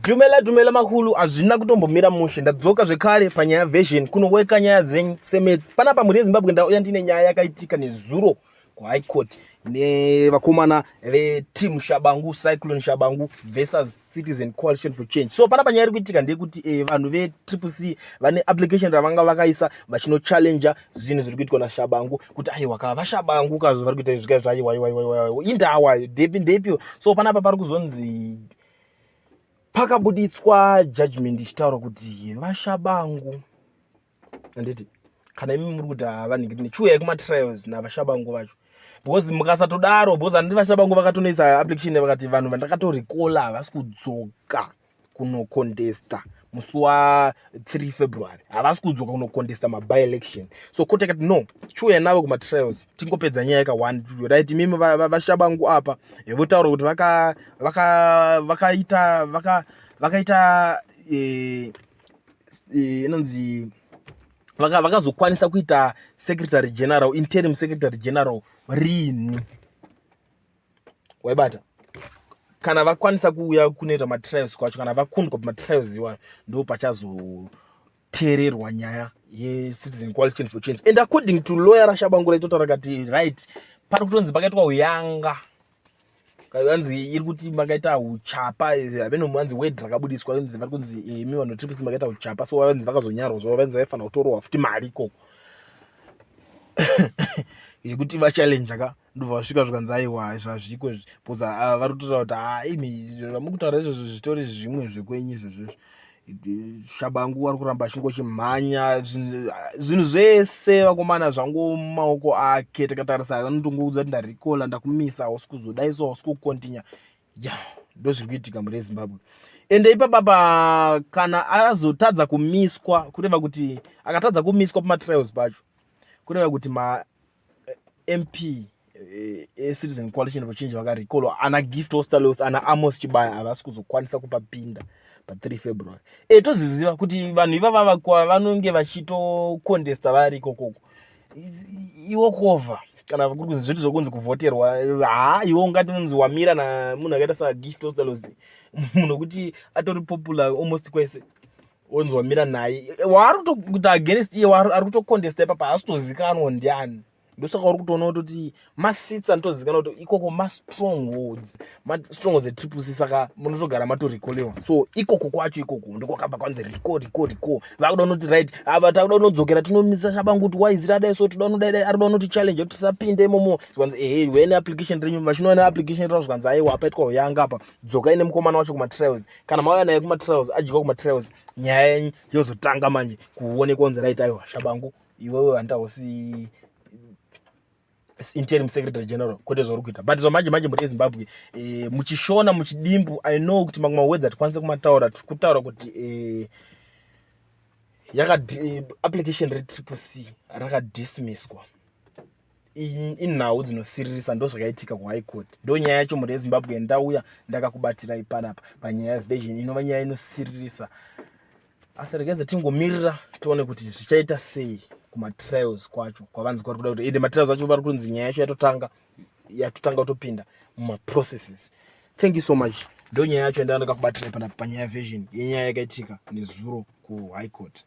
Dumela dumela makulu, hazvina kutombomira mushe. Ndadzoka zvekare panyaya version kunoweka nyaya dzenyu semetsi. Panapa mhuri yeZimbabwe ndauya ndine nyaya yakaitika nezuro kuHigh Court nevakomana veteam Shabangu, Cyclone Shabangu versus Citizen Coalition for Change. So panapa nyaya iri kuitika ndeyekuti vanhu veTriple C vane application ravanga vakaisa vachinochallenger zvinhu zviri kuitwa naShabangu kuti aiwa ka vaShabangu kazvo vari kuita izvi kaizvo, aiwa aiwa aiwa aiwa indawa ndepi ndepi. So panapa pari kuzonzi pakabuditswa judgment ichitaura kuti vaShabangu, handiti kana imi muri kuti havanhingiri, chiuyai kumatrials navaShabangu vacho, because mukasatodaro, because handiti vaShabangu vakatonoisa application vakati vanhu vandakatorecalla havasi kudzoka kunocontesta musi wa3 February, havasi kudzoka kunocontesta maby election. So court yakati no, chiuya navo kumatrials tingopedza nyaya yaka1, right? Imimi vaShabangu apa votaura kuti vakaita inonzi vakazokwanisa kuita secretary general, interim secretary general rini? Waibata kana vakwanisa kuuya kunoita matrials kwacho, kana vakundwa pamatrials iwayo, ndo pachazoteererwa nyaya yeCitizen Coalition for Change. And according to lawyer raShabangu raitotaura kati right, pari kutonzi pakaitwa uyanga, kanzi iri kuti makaita uchapa, haveno manzi word rakabudiswa, inzi vari kunzi imi vanhu Triple C makaita uchapa. So vanzi vakazonyarwa zvavo, vanzi vaifanira kutorohwa futi mari ikoko yekuti vachallenge ka. Ndobva vasvika zvikanzi aiwa, zvazviko izvi, because vari kutotaura kuti ha, imi zvamuri kutaura izvozvo zvitori zvimwe zvekwenyu izvozvo. Shabangu ari kuramba achingochimhanya zvinhu zvese, vakomana, zvangu mumaoko ake. Takatarisa anotongoudza kuti ndarecalla, ndakumisa, hausi kuzodai, so hausi kucontinue. Ya, ndo zviri kuitika mhuri yeZimbabwe. Ende ipapapa kana azotadza kumiswa, kureva kuti akatadza kumiswa pamatrials pacho, kureva kuti maMP eCitizen Coalition for Change vakarecallwa, ana Gift Ostallos, ana Amos Chibaya, havasi kuzokwanisa kupapinda pa3 February. Toziziva kuti vanhu ivava vanonge vachitocontesta vari ikokoko, iwokovha kana kuri kunzi zviti zvokunzi kuvhoterwa, ha, iwe ungati unzi wamira namunhu akaita saGift Ostallos, munhu wekuti atori popular almost kwese, onzi wamira naye, waari kutokuita against iye ari kutocontesta ipapa haasi kutozikanwa ndiani. Ndosaka uri kutoona kutoti maseats anotozikanwa kuti ikoko mastrongholds, mastrongholds eTriple C, saka munotogara matorecalliwa. So ikoko kwacho ikoko ndokwakabva kwanzi recall, recall, recall. Vakuda kunoti right, ava takuda kunodzokera tinomisa Shabangu kuti waizira adai, so toda kunodai dai, ari kuda kunoti challenge kuti tisapinde imomo. Zvikanzi ehe, uya neapplication renyu, vachinouya neapplication ravo, zvikanzi aiwa, apaitwa uyanga apa, dzokai nemukomana wacho kumatrials. Kana mauya naye kumatrials, adyiwa kumatrials, nyaya yenyu yozotanga manje kuonekwa, kunzi right, aiwa, Shabangu iwewe handausi interim secretary general, kwete zvauri kuita. But zvamanje manje mhuri yeZimbabwe, muchishona muchidimbu, I know kuti mamwe mawords hatikwanisi kumataura, tiri kutaura kuti application reTriple C rakadismisswa. Inhau dzinosiririsa, ndo zvakaitika kuHigh Court, ndo nyaya yacho mhuri yeZimbabwe. Ndauya ndakakubatirai panapa panyaya version inova nyaya inosiririsa, asi rekedza tingomirira tione kuti zvichaita sei kumatrials kwacho kwavanzi kwari kuda kuti ende matrials acho vari kunzi nyaya yacho yatotanga kutopinda mumaprocesses. Thank you so much. Ndo nyaya yacho yandanga ndakakubatirai panapa panyaya version yenyaya yakaitika nezuro kuHigh Court.